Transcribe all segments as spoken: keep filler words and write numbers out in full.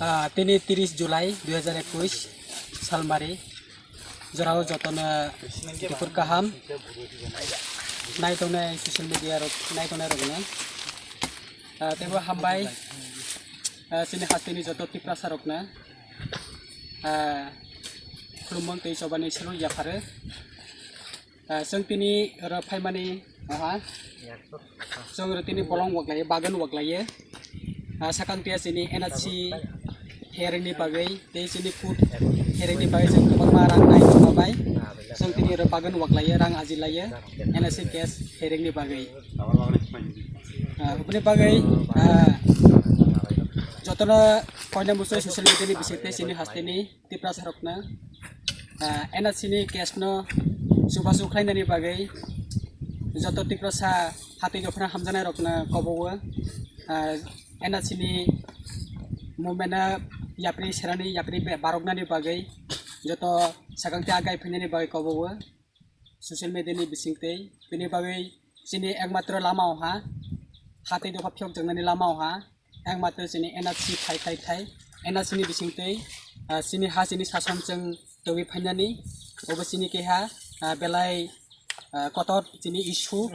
Ah, tini tiris July dui hajar ekush salmari, jorao jotono dipur kaham naitongnai, social media rok naitongnai rokno, ah, teibo hambai, ah, chini hasteni joto Tiprasa rokno, ah, khulumung tei chobani selong yapharo. Ah, chwng tini oro phaimani, aha, chwng oro tini bolong waklaiye, bagan waklaiye. Ah, sakang tia chini N H C hearing ni bagwi, tei chini court hearing ni bagwi chwng kwbangma rang nai tongma bai. Chwng tini oro bagan waklaiye, rang ajilaiye, N H C case hearing ni bagwi. Ah, oboni bagwi, ah, jotono koina muchung social media ni bisingtwi chini hasteni Tiprasa rokno, ah, N H C ni case no chubachu khlainani bagwi joto Tiprasa hati dophra hamjaknai rokno kobogo, ah, N H C ni movement no yapri serani, yapri be-, baroknani bagwi joto sakang tei agai phainani bagwi kobogo social media ni bisingtwi. Bini bagwi chini ekmatro lama oha, hati dopha phiyok jaknani lama oha. Ang matwi chini N H C khai khai khai, N H C ni bisingtwi, ah, chini ha chini sason chwng togwi phainani, obo chini keha, ah, belai, ah, kotor chini issue,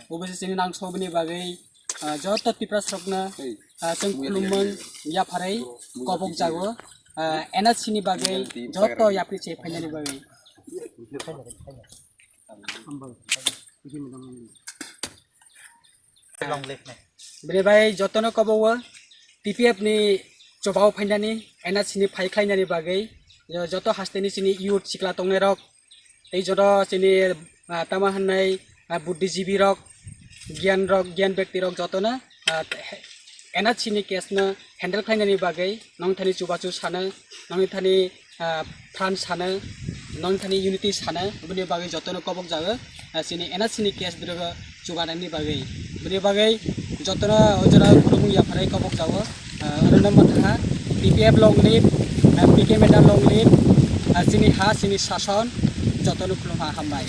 obo se chini nangsoboni bagwi, ah, joto Tiprasarokno, ah, chwng khulumung yapharwi kobok jago, ah, N H C ni bagwi joto yapri se phainani bagwi. Long live ne. Bini bai jotono kobogo T P F ni chobao phainani, N H C ni phai khlainani bagwi, jo-, joto hasteni chini youth sikla tongnairok, tei joto chini, ah, tama hwnwi, ah, buddhijibi rok, giyan rok, giyan bekti rok jotono, ah, he-, N H C ni case no handle khlainani bagwi nongthani chubachu sano, nongthani ah, phan sano, nongthani unity sano, bini bagwi jotono kobok jago, ah, chini N H C ni case birogo chubanani bagwi. Bini bagwi jotono ojora khulumung yapharwi kobok jago, ah, orono mwthangha T P F long live, ah, P K madam long live, ah, chini ha, chini sason, jotono khulumha hambai.